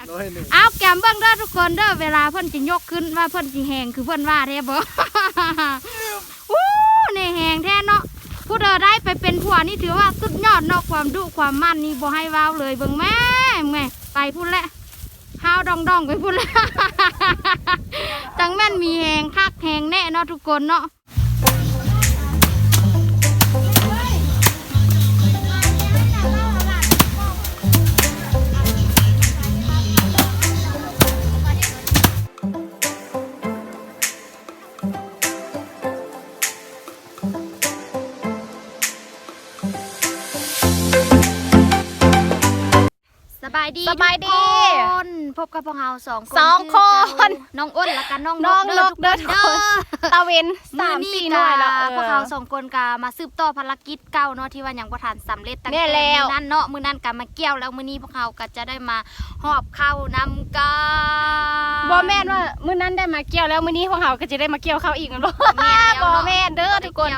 ນ້ອຍໜຶ່ງ. ເອົາ ແກມເບິ່ງເດີທຸກຄົນເດີ ເວລາເພິ່ນຈະຍົກຂຶ້ນວ່າເພິ່ນຊິແຮງຄືເພິ່ນວ່າແທ້ບໍ່? ອູ້ ແນ່ແຮງແທ້ເນາະ. ຜູ້ໃດໄດ້ໄປເປັນຜົວນີ້ຖືວ່າສຸດຍອດເນາະ ຄວາມດຸຄວາມໝັ່ນນີ້ບໍ່ໃຫ້ເວົ້າເລີຍ. ເບິ່ງແມ້ ແມ້ ໄປພຸ້ນແຫຼະ ຫ້າວດອງໆໄປພຸ້ນແຫຼະ. ຈັ່ງແມ່ນມີແຮງຄັກແຮງແນ່ເນາະທຸກຄົນເນາະ. ສະບາຍດີ ສະບາຍດີທຸກຄົນ ພົບກັບພວກເຮົາສອງຄົນ ສອງຄົນ ຄືເກົ່າ ນ້ອງອ້ນ ແລະກະນ້ອງນົກເດີທຸກຄົນເດີ. ຕາເວັນ ສາມສີ່ໜ້ວຍແລ້ວ ເອີ ພວກເຮົາສອງຄົນກະມາສືບຕໍ່ພາລະກິດເກົ່າເນາະ ທີ່ວ່າຍັງບໍ່ທັນສຳເລັດຕັ້ງແຕ່ມື້ນັ້ນເນາະ. ມື້ນັ້ນກະມາກ່ຽວແລ້ວ ມື້ນີ້ພວກເຮົາກະຈະໄດ້ມາຫອບເຂົ້ານຳກັນ. ບໍ່ແມ່ນວ່າມື້ນັ້ນໄດ້ມາກ່ຽວແລ້ວ ມື້ນີ້ພວກເຮົາກະຈະໄດ້ມາກ່ຽວເຂົ້າອີກແມ່ນບໍ່? ບໍ່ແມ່ນເດີທຸກຄົນ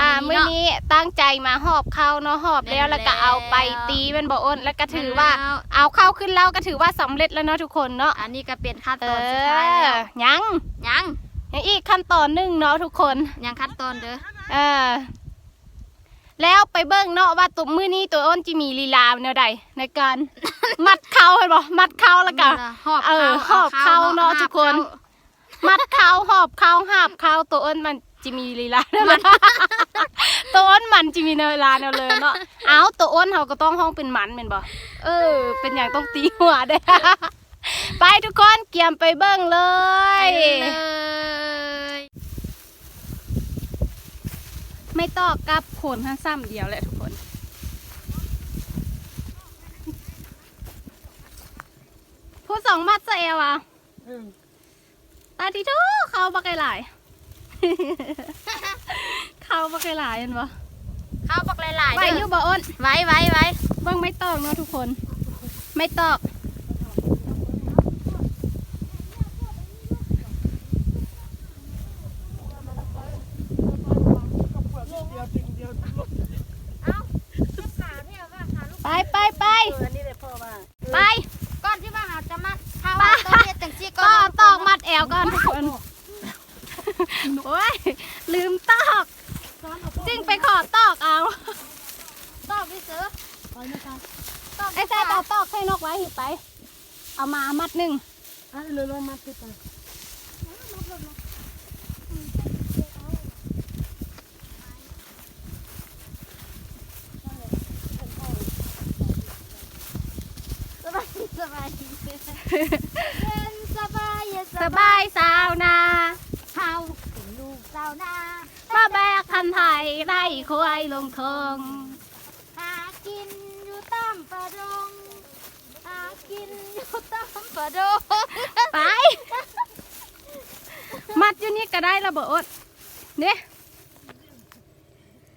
ອ່າ ມື້ນີ້ຕັ້ງໃຈມາຫອບເຂົ້າເນາະ ຫອບແລ້ວ ແລ້ວກະເອົາໄປຕີແມ່ນບໍ່ອ້ນ? ແລ້ວກະຖືວ່າເອົາເຂົ້າຂຶ້ນເລົາກະຖືວ່າສຳເລັດແລ້ວເນາະທຸກຄົນເນາະ. ອັນນີ້ກະເປັນຂັ້ນຕອນສຸດທ້າຍແລ້ວ ຍັງ ຍັງ ຍັງອີກຂັ້ນຕອນໜຶ່ງເນາະທຸກຄົນ ຍັງຂັ້ນຕອນເດີ ເອີ. ແລ້ວໄປເບິ່ງເນາະວ່າໂຕ ມື້ນີ້ໂຕອ້ນຊິມີລີລາແນວໃດໃນການມັດເຂົ້າ ເຫັນບໍ່? ມັດເຂົ້າແລ້ວກະຫອບ ເອີ ຫອບເຂົ້າເນາະທຸກຄົນ ມັດເຂົ້າ ຫອບເຂົ້າ ຫາບເຂົ້າ ໂຕອ້ນມັນຊິມີລີລາແນວໃດ? ໂຕອ້ນມັນຊິມີລີລາແນວເລີເນາະ. ເອົ້າ ໂຕອ້ນເຮົາກະຕ້ອງຮ້ອງເປັນມັນແມ່ນບໍ່? ເອີ ເປັນຫຍັງຕ້ອງຕີຫົວເດ້? ໄປທຸກຄົນ ກຽມໄປເບິ່ງເລີຍ ໄປເລີຍ. ໄມ້ຕອກກັບຄົນຫັ້ນຊ້ຳດຽວແຫຼະທຸກຄົນ. ຜູ້ສອງມັດຊະແອວອະ ອືມ ຕາຍຕິໂທ ເຂົ້າບັກຫຼາຍໆ ເຂົ້າບັກຫຼາຍໆ ແມ່ນບໍ່? ເຂົ້າບັກຫຼາຍໆ ໄຫວຢູ່ບໍ່ອ້ນ? ໄຫວໆໆ ເບິ່ງໄມ້ຕອກເນາະທຸກຄົນ ໄມ້ຕອກ. ໄປ ໄປ ໄປ ໄປ ກ່ອນທີ່ວ່າເຮົາຈະມັດເຂົ້າ ຕ້ອງເຮັດຈັ່ງຊີ້ກ່ອນ ຕອກມັດແອວກ່ອນທຸກຄົນ. ໂອ້ຍ ລືມຕອກ ຈຶ່ງໄປຂໍຕອກເອົາ ຕອກເຊີ ໄອ້ແຊດ ເອົາຕອກໃສ່ນົກໄວ້ ໄປ ເອົາມາມັດໜຶ່ງ. ອ່ະ ເລີຍລອງມັດຂຶ້ນໄປ ສະບາຍດີ ສະບາຍດີ ເຢັນສະບາຍ ສະບາຍຊາວນາ ເຮົາເປັນລູກຊາວນາ ມາແບກຄັນໄຖໄລ່ຄວາຍລົງທົ່ງ ຫາກິນຢູ່ຕາມປ່າດົງ ຫາກິນຢູ່ຕາມປ່າດົງ. ໄປ ມັດຢູ່ນີ້ກະໄດ້ລະບໍ່ອົດ ເດ້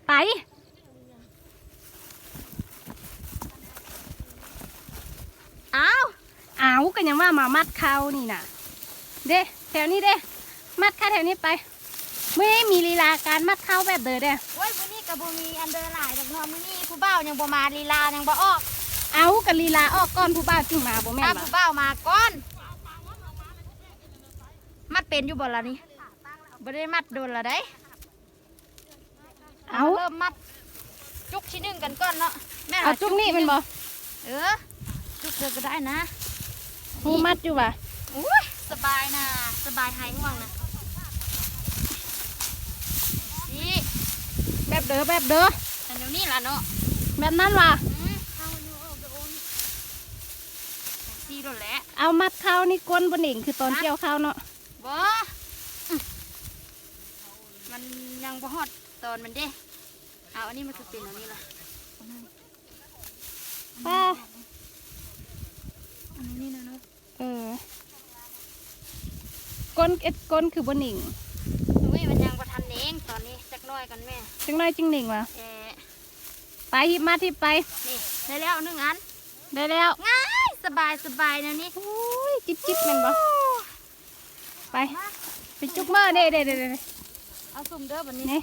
ໄປ ອ້າວ ອ້າວ ກະຍັງວ່າມາມັດເຂົ້ານີ້ນະ ເດ້ ແຖວນີ້ເດ້ ມັດຄ່າແຖວນີ້ໄປ. ມື້ນີ້ມີລີລາການມັດເຂົ້າແບບເດີແດ່. ໂອ້ຍ ມື້ນີ້ກະບໍ່ມີອັນເດີຫຼາຍດອກເນາະ ມື້ນີ້ຜູ້ບ່າວຍັງບໍ່ມາ ລີລາຍັງບໍ່ອອກ. ເອົ້າ ກະລີລາອອກກ່ອນຜູ້ບ່າວຈຶ່ງມາບໍ່ແມ່ນຫວາ? ຜູ້ບ່າວມາກ່ອນ. ມັດເປັນຢູ່ບໍ່ລະນີ້? ບໍ່ໄດ້ມັດດົນລະໃດ. ເອົາ ເລີ່ມມັດຈຸກທີໜຶ່ງກັນກ່ອນເນາະ. ແມ່ນ ເອົາຈຸກນີ້ແມ່ນບໍ່? ເອີ ຈຸກເດີກະໄດ້ນະ. ຮູ້ມັດຢູ່ຫວາ? ໂອ້ຍ ສະບາຍນະ ສະບາຍຫາຍຫ່ວງນະ. ນີ້ ແບບເດີ ແບບເດີ ອັນນີ້ລະເນາະ ແບບນັ້ນຫວາ? ອືມ ເຂົ້າຢູ່ອອກເດີໂອນ ຈັ່ງຊີ້ໂລດແຫຼະ. ເອົາມັດເຂົ້ານີ້ກົ້ນບໍ່ເໜັງຄືຕອນກ່ຽວເຂົ້າເນາະ. ບໍ່ ມັນຍັງບໍ່ຮອດຕອນມັນເດ້. ເອົາ ອັນນີ້ມັນຄືເປັນອັນນີ້ລະ ປາ ອັນນີ້ນະເນາະ. ເອີ ກົ້ນ ເອັດ ກົ້ນຄືບໍ່ເໜັງ. ອຸ້ຍ ມັນຍັງບໍ່ທັນເໜັງ ຕອນນີ້ຈັກໜ້ອຍກ່ອນແມ່ ຈັກໜ້ອຍຈຶ່ງເໜັງຫວາ? ເອີ ໄປ ຮີບມາ ຮີບໄປ. ນີ້ ໄດ້ແລ້ວໜຶ່ງອັນ ໄດ້ແລ້ວ ງ່າຍ ສະບາຍ ສະບາຍແນວນີ້. ໂອ້ຍ ຈິບໆ ແມ່ນບໍ່? ໄປ ໄປຈຸກເມີ ເດ້ ເດ້ ເດ້ ເອົາສຸ່ມເດີບັດນີ້ ນີ້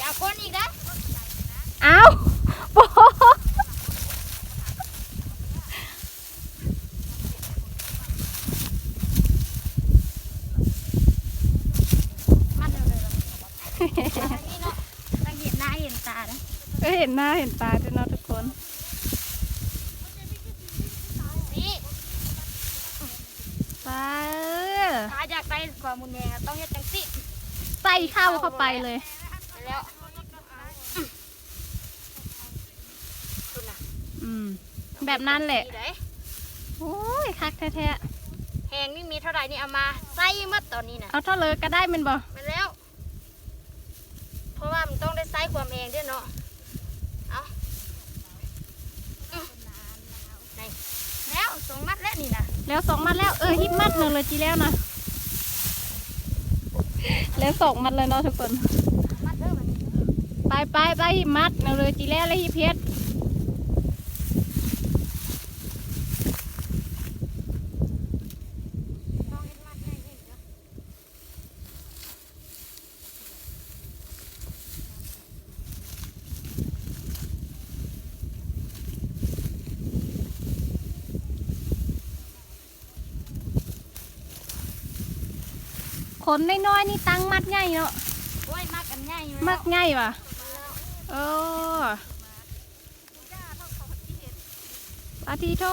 ຢ່າກົ້ນອີກເດີ. ອ້າວ ບໍ່ ມັນເດີໆ ນີ້ເນາະ ຕ້ອງເຫັນໜ້າເຫັນຕາເດີ ເອີ ເຫັນໜ້າເຫັນຕາເດີເນາະທຸກຄົນ ນີ້ ໄປ ເອີ ຖ້າຢາກໄດ້ຄວາມຮຸນແຮງ ຕ້ອງເຮັດຈັ່ງຊີ້ ໃສ່ເຂົ້າເຂົ້າໄປເລີຍ ແລ້ວ ພຸ້ນນະ ອືມ ແບບນັ້ນແຫຼະ ໂອ້ຍ ຄັກແທ້ໆ ແຮງນີ້ມີເທົ່າໃດນີ້ ເອົາມາໃສ່ໝົດຕອນນີ້ນະ ເອົາເທົ່າເລີກະໄດ້ແມ່ນບໍ່? ແມ່ນແລ້ວ ເພາະວ່າມັນຕ້ອງໄດ້ໃຊ້ຄວາມແຮງເດ້ເນາະ ເອົາ ອືມ ນີ້ ແລ້ວສອງມັດແລ້ວນີ້ນະ ແລ້ວສອງມັດແລ້ວ ເອີ ຮີບມັດໜຶ່ງເລີຍຈີແລ້ວນະ ແລ້ວສອງມັດແລ້ວເນາະທຸກຄົນ ມັດເດີບັດນີ້ ໄປໆ ໄປ ຮີບມັດໜຶ່ງເລີຍຈີແລ້ວ ແລ້ວຮີບເຮັດ ຄົນນ້ອຍໆ ນີ້ຕັ້ງມັດໃຫຍ່ເນາະ ໂອ້ຍ ມັດອັນໃຫຍ່ຢູ່ແລ້ວ ມັດໃຫຍ່ຫວາ ເອີ ປາຕິໂທ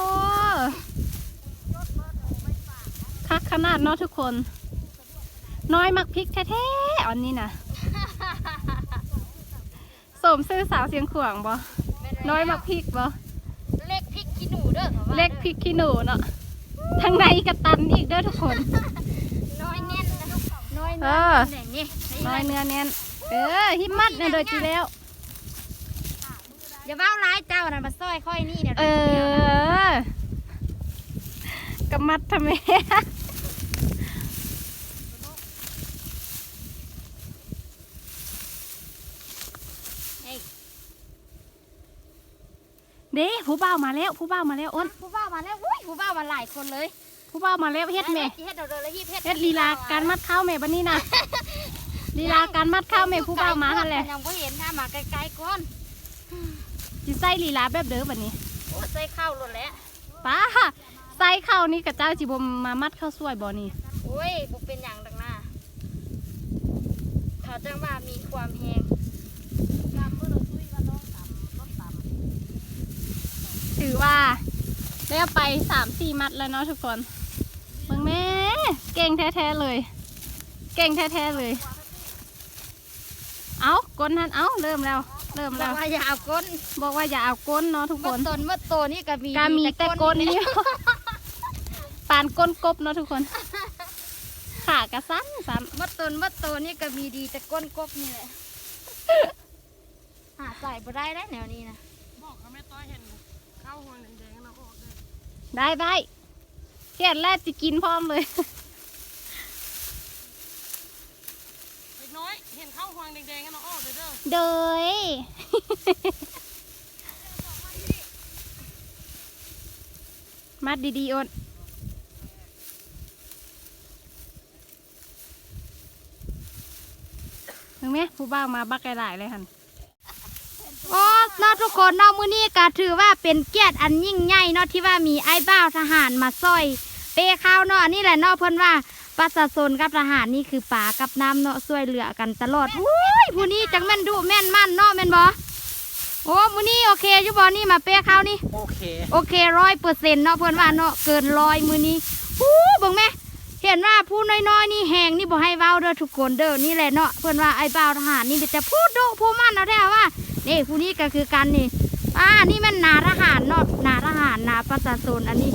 ຄັກຂະໜາດເນາະທຸກຄົນ ນ້ອຍໝາກພິກແທ້ໆ ອັນນີ້ນະ ສົມຊື່ສາວຊຽງຂວາງບໍ່? ແມ່ນແລ້ວ ນ້ອຍໝາກພິກບໍ່? ເລັກພິກຂີ້ໜູເດີ ເຂົາວ່າເດີ ເລັກພິກຂີ້ໜູເນາະ ທາງໃນກະຕັນອີກເດີທຸກຄົນ ນ້ອຍແໜ້ນ ນ້ອຍເນື້ອແໜ້ນ ເອີ ນີ້ ນ້ອຍເນື້ອແໜ້ນ ເອີ ຮີບມັດແນ່ເດີຈີແລ້ວ ຢ່າເວົ້າຫຼາຍ ເຈົ້ານະມາຊ່ອຍຂ້ອຍນີ້ນະ ເອີ ກະມັດທຳແມ່ ເດ້ ຜູ້ບ່າວມາແລ້ວ ຜູ້ບ່າວມາແລ້ວ ໂອ້ນ ຜູ້ບ່າວມາແລ້ວ ອຸ້ຍ ຜູ້ບ່າວມາຫຼາຍຄົນເລີຍ ຜູ້ບ່າວມາແລ້ວ ເຮັດແມ່ ເຮັດເດີ ເຮັດ ເຮັດລີລາການມັດເຂົ້າແມ່ບັດນີ້ນະ ລີລາການມັດເຂົ້າແມ່ ຜູ້ບ່າວມາຫັ້ນແຫຼະ ຍັງບໍ່ເຫັນ ຖ້າມາໃກ້ໆກ່ອນ ຊິໃຊ້ລີລາແບບເດີບັດນີ້ ໂອ້ ໃສ່ເຂົ້າໂລດແຫຼະ ປ້າ ໃສ່ເຂົ້ານີ້ ຂະເຈົ້າຊິບໍ່ມາມັດເຂົ້າສວຍບໍ່ນີ້ ໂອ້ຍ ບໍ່ເປັນຫຍັງດອກນາ ເຂົາຈັ່ງວ່າມີຄວາມແຮງ ຖືວ່າແລ້ວໄປສາມສີ່ມັດແລ້ວເນາະທຸກຄົນ ເບິ່ງແມ້ ເກັ່ງແທ້ໆເລີຍ ເກັ່ງແທ້ໆເລີຍ ເອົ້າ ກົ້ນຫັ້ນ ເອົ້າ ເລີ່ມແລ້ວ ເລີ່ມແລ້ວ ບອກວ່າຢ່າເອົາກົ້ນ ບອກວ່າຢ່າເອົາກົ້ນເນາະທຸກຄົນ ໝົດຕົນໝົດໂຕນີ້ກະມີ ກະມີແຕ່ກົ້ນນີ້ ປານກົ້ນກົບເນາະທຸກຄົນ ຂາກະສັ່ນ ສັ່ນ ໝົດຕົນໝົດໂຕນີ້ກະມີດີແຕ່ກົ້ນກົບນີ້ແຫຼະ ຫາໃສ່ບໍ່ໄດ້ແລ້ວແນວນີ້ນະ ບອກເຂົາແມ່ຕ້ອຍເຫັນເຂົ້າຮວງແດງໆນະ ອອກເດີ ໄດ້ ໄດ້ ເຫັນແລ້ວຊິກິນພ້ອມເລີຍ ເດັກນ້ອຍ ເຫັນເຂົ້າຮວງແດງໆນະ ອອກເດີ ເດີ ມັດດີໆ ໂອນ ເບິ່ງແມ້ ຜູ້ບ່າວມາບັກຫຼາຍໆເລີຍຫັ້ນ ໂອ້ ເນາະທຸກຄົນເນາະ ມື້ນີ້ກະຖືວ່າເປັນກຽດອັນຍິ່ງໃຫຍ່ເນາະ ທີ່ວ່າມີອ້າຍບ່າວທະຫານມາຊ່ອຍເປ້ເຂົ້າເນາະ ອັນນີ້ແຫຼະເນາະ ເພິ່ນວ່າປະຊາຊົນກັບທະຫານນີ້ຄືປາກັບນ້ຳເນາະ ຊ່ວຍເຫຼືອກັນຕະຫຼອດ ໂອ້ຍ ຜູ້ນີ້ຈັ່ງແມ່ນດຸແມ່ນໝັ່ນເນາະ ແມ່ນບໍ່? ໂອ້ ມື້ນີ້ໂອເຄຢູ່ບໍ່ນີ້ ມາເປ້ເຂົ້ານີ້? ໂອເຄ ໂອເຄ ຮ້ອຍເປີເຊັນເນາະ ເພິ່ນວ່າເນາະ ເກີນຮ້ອຍມື້ນີ້ ໂອ້ ເບິ່ງແມ້ ເຫັນວ່າຜູ້ນ້ອຍໆນີ້ແຮງນີ້ບໍ່ໃຫ້ເວົ້າເດີທຸກຄົນເດີ ນີ້ແຫຼະເນາະ ເພິ່ນວ່າອ້າຍບ່າວທະຫານນີ້ມີແຕ່ຜູ້ດຸຜູ້ໝັ່ນເອົາແທ້ວ່າ ນີ້ຜູ້ນີ້ກະຄືກັນນີ້ ອ່າ ນີ້ແມ່ນນາທະຫານເນາະ ນາທະຫານ ນາປະຊາຊົນ ອັນນີ້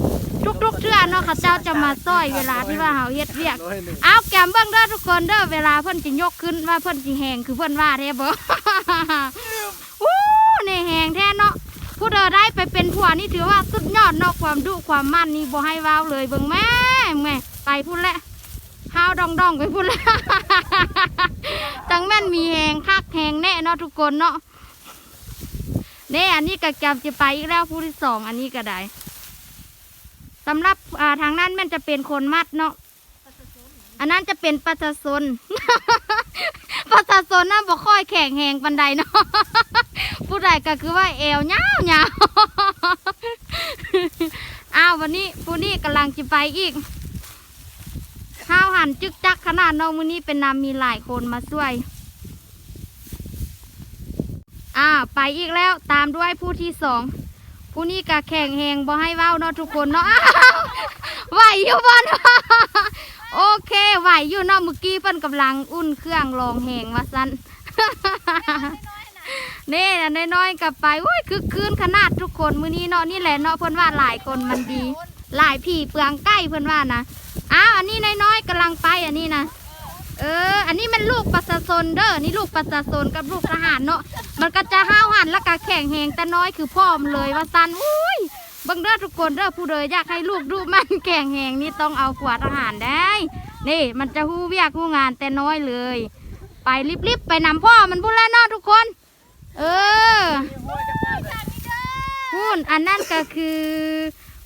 ທຸກໆເທື່ອເນາະ ເຂົາເຈົ້າຈະມາຊ່ອຍເວລາທີ່ວ່າເຮົາເຮັດວຽກ ເອົາແກມເບິ່ງເດີທຸກຄົນເດີ ເວລາເພິ່ນຊິຍົກຂຶ້ນວ່າເພິ່ນຊິແຮງຄືເພິ່ນວ່າແທ້ບໍ່? ໂອ້ ແນ່ແຮງແທ້ເນາະ ຜູ້ໃດໄດ້ໄປເປັນຜົວນີ້ຖືວ່າສຸດຍອດເນາະ ຄວາມດຸຄວາມໝັ່ນນີ້ບໍ່ໃຫ້ເວົ້າເລີຍ ເບິ່ງແມ້ ແມ້ ໄປພຸ້ນແຫຼະ ຮາວດອງໆໄປພຸ້ນແຫຼະ ຈັ່ງແມ່ນມີແຮງຄັກແຮງແນ່ເນາະທຸກຄົນເນາະ ເດ້ ອັນນີ້ກະກຳຈະໄປອີກແລ້ວ ຜູ້ທີສອງ ອັນນີ້ກະໄດ້ ສຳລັບ ອ່າ ທາງນັ້ນແມ່ນຈະເປັນຄົນມັດເນາະ ອັນນັ້ນຈະເປັນປະຊາຊົນ ປະຊາຊົນນັ້ນບໍ່ຄ່ອຍແຂງແຮງປານໃດເນາະ ຜູ້ໃດ ກໍຄືວ່າແອວຍາວໆ. ອ້າວ ວັນນີ້ຜູ້ນີ້ກຳລັງຊິໄປອີກ. ຫ້າວຫັນຈຶກຈັກຂະໜາດເນາະ, ມື້ນີ້ເປັນນຳມີຫຼາຍຄົນມາຊ່ວຍ. ອ້າວ ໄປອີກແລ້ວ, ຕາມດ້ວຍຜູ້ທີສອງ. ຜູ້ນີ້ກໍແຂງແຮງບໍ່ໃຫ້ເວົ້າເນາະທຸກຄົນເນາະ. ໄຫວຢູ່ບໍ່ເນາະ? ໂອເຄ ໄຫວຢູ່ເນາະ, ມື້ກີ້ເພິ່ນກຳລັງອຸ່ນເຄື່ອງລອງແຮງວ່າຊັ້ນ. ນີ້ ອັນນ້ອຍໆກໍໄປ. ໂອ້ຍ ຄຶກຄື້ນຂະໜາດທຸກຄົນມື້ນີ້ເນາະ. ນີ້ແຫຼະເນາະ ເພິ່ນວ່າຫຼາຍຄົນມັນດີ, ຫຼາຍຜີເປືອງໄກ່ເພິ່ນວ່ານະ. ອ້າວ ອັນນີ້ນ້ອຍໆກຳລັງໄປ ອັນນີ້ນະ. ເອີ ອັນນີ້ແມ່ນລູກປະຊາຊົນເດີ, ນີ້ລູກປະຊາຊົນກັບລູກທະຫານເນາະ. ມັນກໍຈະຫ້າວຫັນ ແລ້ວກໍແຂງແຮງ, ແຕ່ນ້ອຍຄືພ້ອມເລີຍວ່າຊັ້ນ. ໂອ້ຍ ເບິ່ງເດີທຸກຄົນເດີ, ຜູ້ໃດຢາກໃຫ້ລູກດຸໝັ່ນແຂງແຮງນີ້ ຕ້ອງເອົາຜົວທະຫານໄດ໋. ນີ້ ມັນຈະຮູ້ວຽກຮູ້ງານແຕ່ນ້ອຍເລີຍ. ໄປ ລີບໆໄປນຳພໍ່ມັນພຸ້ນແຫຼະເນາະທຸກຄົນ. ເອີ ພຸ້ນ ອັນນັ້ນກໍຄື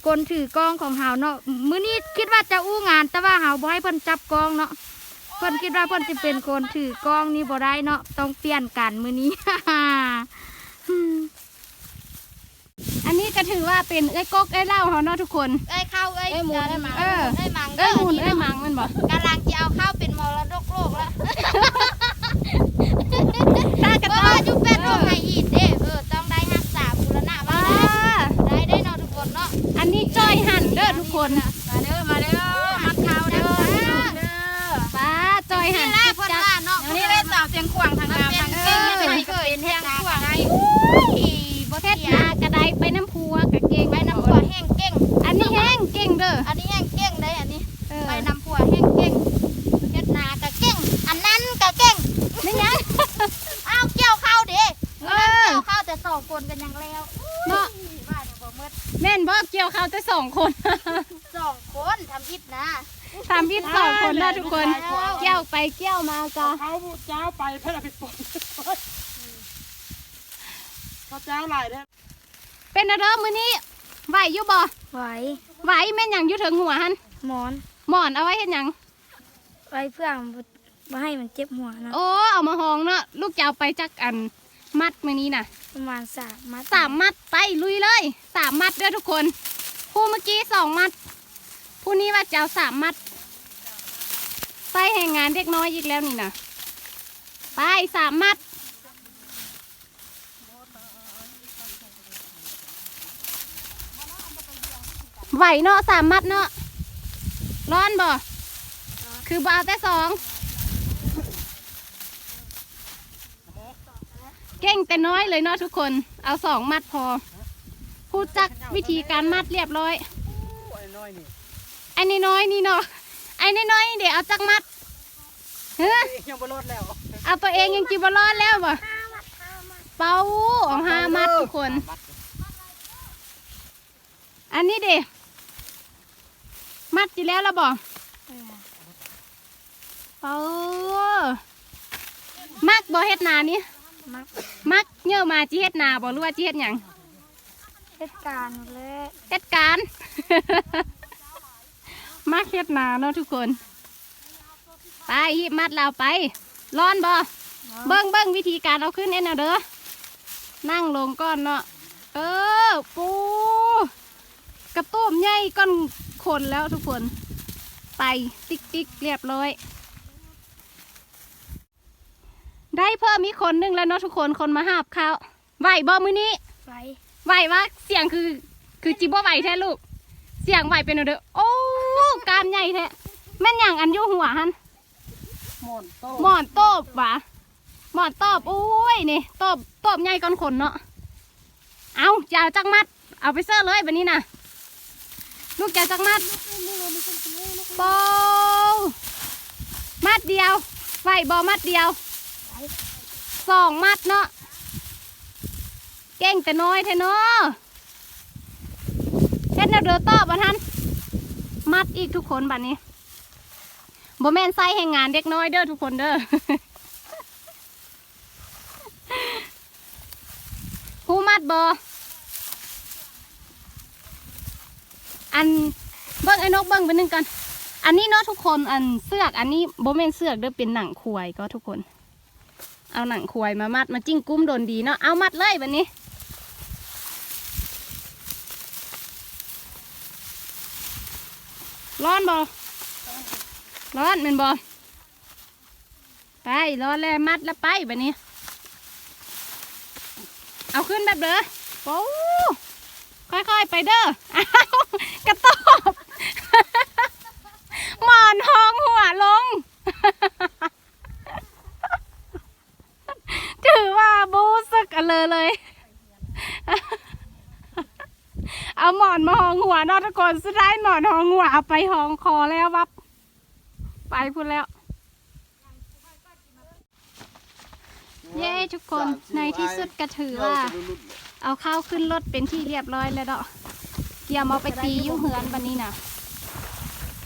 ຄົນຖືກ້ອງຂອງເຮົາເນາະ. ມື້ນີ້ຄິດວ່າຈະອູ້ງານ ແຕ່ວ່າເຮົາບໍ່ໃຫ້ເພິ່ນຈັບກ້ອງເນາະ, ເພິ່ນຄິດວ່າເພິ່ນຊິເປັນຄົນຖືກ້ອງນີ້ບໍ່ໄດ້ເນາະ, ຕ້ອງປ່ຽນກັນມື້ນີ້. ອັນນີ້ກໍຖືວ່າເປັນເອື້ອຍກົກເອື້ອຍເຫຼົ່າເຮົາເນາະທຸກຄົນ. ເອື້ອຍເຂົ້າ ເອື້ອຍ ເອື້ອຍໝູນ ເອື້ອຍໝັງ ເອື້ອຍໝັງ ເອື້ອຍໝູນ ເອື້ອຍໝັງແມ່ນບໍ່? ກຳລັງຊິເອົາເຂົ້າເປັນມໍລະດົກໂລກແລ້ວ. ຖ້າກະເຈົ້າ ເພາະວ່າຢູ່ແປດຫົວໄຫຫີນເດ້ ເອີ ຕ້ອງໄດ້ຮັກສາບູລະນະໄວ້. ໄດ້ ໄດ້ເນາະທຸກຄົນເນາະ. ອັນນີ້ຈ້ອຍຫັນເດີທຸກຄົນ. ມາເດີ ມາເດີ ມັດເຂົ້າເດີ. ປ້າ ຈ້ອຍຫັ້ນ ນີ້ແຫຼະເພິ່ນວ່າເນາະ. ນີ້ແຫຼະສາວຊຽງຂວາງທາງງາມທາງເກັ່ງ ເຮັດນາກໍໄດ້ ເຮັດນາກໍໄດ້ ໄປນຳຜົວກໍເກັ່ງ ໄປນຳຜົວແຮ່ງເກັ່ງ. ອັນນີ້ແຮ່ງເກັ່ງເດີ ອັນນີ້ແຮ່ງເກັ່ງເດ້ ອັນນີ້ ເອີ ໄປນຳຜົວແຮ່ງເກັ່ງ ເຮັດນາກໍເກັ່ງ ອັນນັ້ນກໍເກັ່ງ. ແມ່ນຫຍັງ? ອ້າວ ກ່ຽວເຂົ້າເດ້ ເອີ ກ່ຽວເຂົ້າແຕ່ສອງຄົນກໍຍັງແລ້ວເນາະ. ວ່າຍັງບໍ່ໝົດ ແມ່ນບໍ່? ກ່ຽວເຂົ້າແຕ່ສອງຄົນ ສອງຄົນ ທຳອິດນະ ທຳອິດສອງຄົນເນາະທຸກຄົນ. ກ່ຽວໄປກ່ຽວມາກໍ ເອົາເຂົ້າເຈົ້າໄປ ເພິ່ນເອົາໄປປົນ ເຂົ້າເຈົ້າຫຼາຍເດ້. ເປັນແນວໃດມື້ນີ້ ໄຫວຢູ່ບໍ່? ໄຫວ ໄຫວ. ແມ່ນຫຍັງຢູ່ເທິງຫົວຫັ້ນ? ໝອນ ໝອນເອົາໄວ້ເຮັດຫຍັງ? ໄວ້ເພື່ອ ບໍ່ໃຫ້ມັນເຈັບຫົວນະ. ໂອ້ ເອົາມາຮອງເນາະ. ລູກຈະເອົາໄປຈັກອັນມັດມື້ນີ້ນະ? ປະມານສາມມັດ ສາມມັດ. ໄປ ລຸຍເລີຍ ສາມມັດເດີທຸກຄົນ. ຜູ້ເມື່ອກີ້ສອງມັດ ຜູ້ນີ້ວ່າຈະເອົາສາມມັດ. ໃຊ້ແຮງງານເດັກນ້ອຍອີກແລ້ວນີ້ນະ. ໄປ ສາມມັດ. ໄຫວເນາະ ສາມມັດເນາະ. ຮ້ອນບໍ່? ຄືບໍ່ເອົາແຕ່ສອງ? ເກັ່ງແຕ່ນ້ອຍເລີຍເນາະທຸກຄົນ ເອົາສອງມັດພໍ. ຮູ້ຈັກວິທີການມັດລຽບລ້ອຍ. ໄອ້ນ້ອຍນີ້ ໄອ້ນ້ອຍໆນີ້ເນາະ ໄອ້ນ້ອຍໆນີ້ເດ ເອົາຈັກມັດ? ຮະ? ຍັງບໍ່ລອດແລ້ວ ເອົາຕົວເອງຍັງກິນບໍ່ລອດແລ້ວບໍ່? ເປົາ ເອົາຫ້າມັດທຸກຄົນ. ອັນນີ້ເດ ມັດຊິແລ້ວລະບໍ່? ເອີ ເອົາ ມັກບໍ່ເຮັດນານີ້? ມັກ ມັກ. ເຍີມາຊິເຮັດນາບໍ່ ຫຼືວ່າຊິເຮັດຫຍັງ? ເຮັດການແຫຼະ ເຮັດການ. ມັກເຮັດນາເນາະທຸກຄົນ. ໄປ ຮີບມັດລາວໄປ. ຮ້ອນບໍ່? ເບິ່ງ ເບິ່ງວິທີການເອົາຂຶ້ນເອັດເອົາເດີ. ນັ່ງລົງກ່ອນເນາະ. ເອີ ປູ ກະຕູບໃຫຍ່ກ່ອນຄົນແລ້ວທຸກຄົນ. ໄປ ຕິກໆ ລຽບລ້ອຍ. ໄດ້ເພີ່ມອີກຄົນໜຶ່ງແລ້ວເນາະທຸກຄົນ ຄົນມາຫາບເຂົ້າ. ໄຫວບໍ່ມື້ນີ້? ໄຫວ ໄຫວວະ? ສຽງຄື ຄືຈິບໍ່ໄຫວແທ້ລູກ ສຽງໄຫວເປັນແນວໃດ? ໂອ້ ກ້າມໃຫຍ່ແທ້. ແມ່ນຫຍັງອັນຢູ່ຫົວຫັ້ນ? ໝອນໂຕບ ໝອນໂຕບຫວາ? ໝອນໂຕບ. ໂອ້ຍ ນີ້ໂຕບ ໂຕບໃຫຍ່ກ່ອນຄົນເນາະ. ເອົາ ຈະເອົາຈັກມັດ? ເອົາໄປເສີເລີຍບັດນີ້ນະ. ລູກຈະເອົາຈັກມັດ? ໂປ້ ມັດດຽວ ໄຫວບໍ່ມັດດຽວ? ສອງມັດເນາະ. ເກັ່ງແຕ່ນ້ອຍແທ້ເນາະ. ເຮັດແນວເດີຕໍ່ບໍ່ທັນ ມັດອີກທຸກຄົນບັດນີ້. ບໍ່ແມ່ນໃຊ້ແຮງງານເດັກນ້ອຍເດີທຸກຄົນເດີ. ຮູ້ມັດບໍ່? ອັນ ເບິ່ງ ໄອ້ນົກເບິ່ງບາດໜຶ່ງກ່ອນ. ອັນນີ້ເນາະທຸກຄົນ ອັນເຊືອກອັນນີ້ບໍ່ແມ່ນເຊືອກເດີ ເປັນໜັງຄວາຍກໍທຸກຄົນ. ເອົາໜັງຄວາຍມາມັດ ມາຈິ້ງກຸ້ມດົນດີເນາະ. ເອົາມັດເລີຍບາດນີ້. ຮ້ອນບໍ່? ຮ້ອນແມ່ນບໍ່? ໄປ ຮ້ອນແລ້ວ ມັດແລ້ວໄປບາດນີ້. ເອົາຂຶ້ນແບບເດີ. ໂອ້ ຄ່ອຍໆໄປເດີ. ອ້າວ ກະຕອບ ໝອນຮອງຫົວລົງ. ຖືວ່າບໍ່ຮູ້ສຶກອັນເລີເລີຍ. ເອົາໝອນມາຮອງຫົວເນາະທຸກຄົນ. ສຸດທ້າຍໝອນຮອງຫົວເອົາໄປຮອງຄໍແລ້ວ ວັບ ໄປພຸ້ນແລ້ວ. ເຢ້ ທຸກຄົນ ໃນທີ່ສຸດກະຖືວ່າເອົາເຂົ້າຂຶ້ນລົດເປັນທີ່ລຽບຮ້ອຍແລ້ວເນາະ. ກຽມເອົາໄປຕີຢູ່ເຮືອນບາດນີ້ນະ.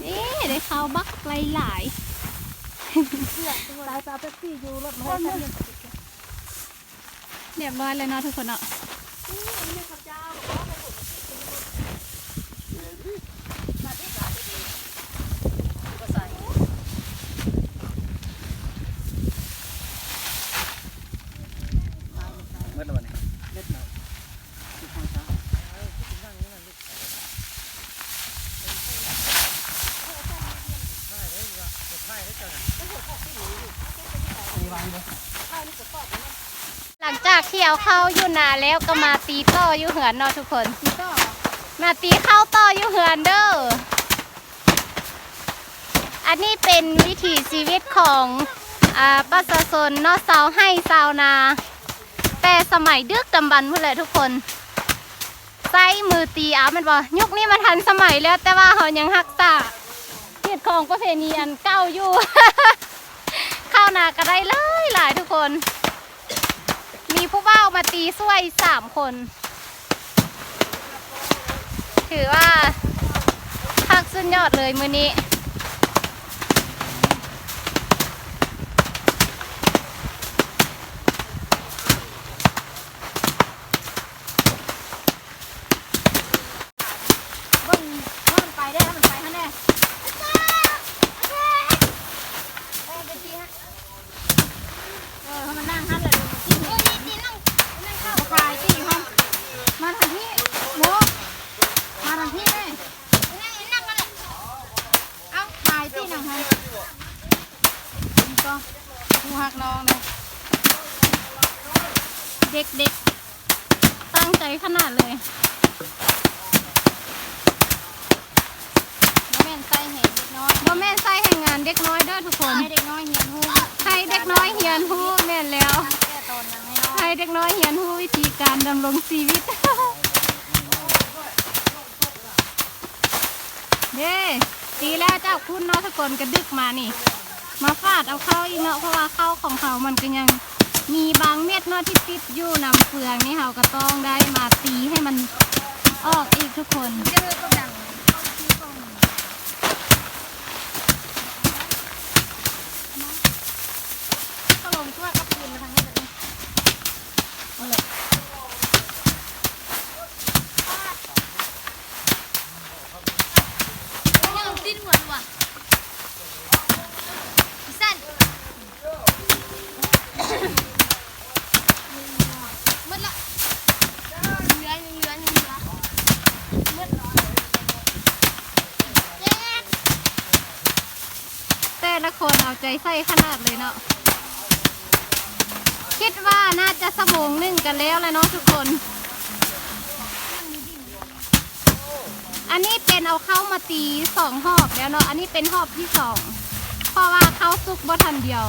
ເອີ ໄດ້ເຂົ້າບັກຫຼາຍໆ. ໄປ ໄປເອົາເປັບຊີຢູ່ລົດມາໃຫ້ຄັນໜຶ່ງ. ລຽບຮ້ອຍແລ້ວເນາະທຸກຄົນເນາະ. ເໝິດແລ້ວບັດນີ້ ເໝິດແລ້ວ. ຫຼັງຈາກທີ່ເອົາເຂົ້າຢູ່ນາແລ້ວ ກໍມາຕີຕໍ່ຢູ່ເຮືອນເນາະທຸກຄົນ. ມາຕີເຂົ້າຕໍ່ຢູ່ເຮືອນເດີ. ອັນນີ້ເປັນວິຖີຊີວິດຂອງ ອາ ປະຊາຊົນເນາະ ຊາວໄຮ່ຊາວນາ ແຕ່ສະໄໝດຶກດຳບັນພຸ້ນແຫຼະທຸກຄົນ. ໃຊ້ມືຕີເອົາແມ່ນບໍ່? ຍຸກນີ້ມັນທັນສະໄໝແລ້ວ ແຕ່ວ່າເຮົາຍັງຮັກສາຮີດຄອງປະເພນີອັນເກົ່າຢູ່. ເຂົ້ານາກໍໄດ້ຫຼາຍໆ ທຸກຄົນ. ມີຜູ້ບ່າວມາຕີຊ່ວຍສາມຄົນ. ຖືວ່າຄັກສຸດຍອດເລີຍມື້ນີ້. ເບິ່ງ ໃຫ້ມັນໄປເດ້ ໃຫ້ມັນໄປຫັ້ນແດ່. ເອີ ໃຫ້ມັນນັ່ງຫັ້ນແຫຼະ ເອີ ຕີ ຕີນັ່ງ ນັ່ງເຂົ້າ ຂາຍຕີຫັ້ນ. ມາທາງພີ້ ໂມ ມາທາງພີ້ແມ່. ເອົາ ຂາຍຕີນັ່ງຫັ້ນ. ນີ້ກໍຜູ້ຮັກນ້ອງເດ້ ເດັກໆ ຕັ້ງໃຈຂະໜາດເລີຍ. ບໍ່ແມ່ນໃຊ້ແຮງເດັກນ້ອຍ ບໍ່ແມ່ນໃຊ້ແຮງງານເດັກນ້ອຍເດີທຸກຄົນ. ໃຫ້ເດັກນ້ອຍຮຽນຮູ້ ໃຫ້ເດັກນ້ອຍຮຽນຮູ້ ແມ່ນແລ້ວ ໃຫ້ເດັກນ້ອຍຮຽນຮູ້ວິທີການດຳລົງຊີວິດ. ເດ້ ຕີແລ້ວຈາກພຸ້ນເນາະທຸກຄົນ ກະດຶກມານີ້ ມາຟາດເອົາເຂົ້າອີກເນາະ ເພາະວ່າເຂົ້າຂອງເຮົາມັນກະຍັງມີບາງເມັດເນາະທີ່ຕິດຢູ່ນຳເຟືອງນີ້ ເຮົາກະຕ້ອງໄດ້ມາຕີໃຫ້ມັນອອກອີກທຸກຄົນ. ແຕ່ລະຄົນເອົາໃຈໃສ່ຂະໜາດເລີຍເນາະ. ຄິດວ່າໜ້າຈະຊົ່ວໂມງໜຶ່ງກະແລ້ວລະເນາະທຸກຄົນ. ອັນນີ້ເປັນເອົາເຂົ້າມາຕີສອງຮອບແລ້ວເນາະ ອັນນີ້ເປັນຮອບທີສອງ ເພາະວ່າເຂົ້າສຸກບໍ່ທັນດຽວ.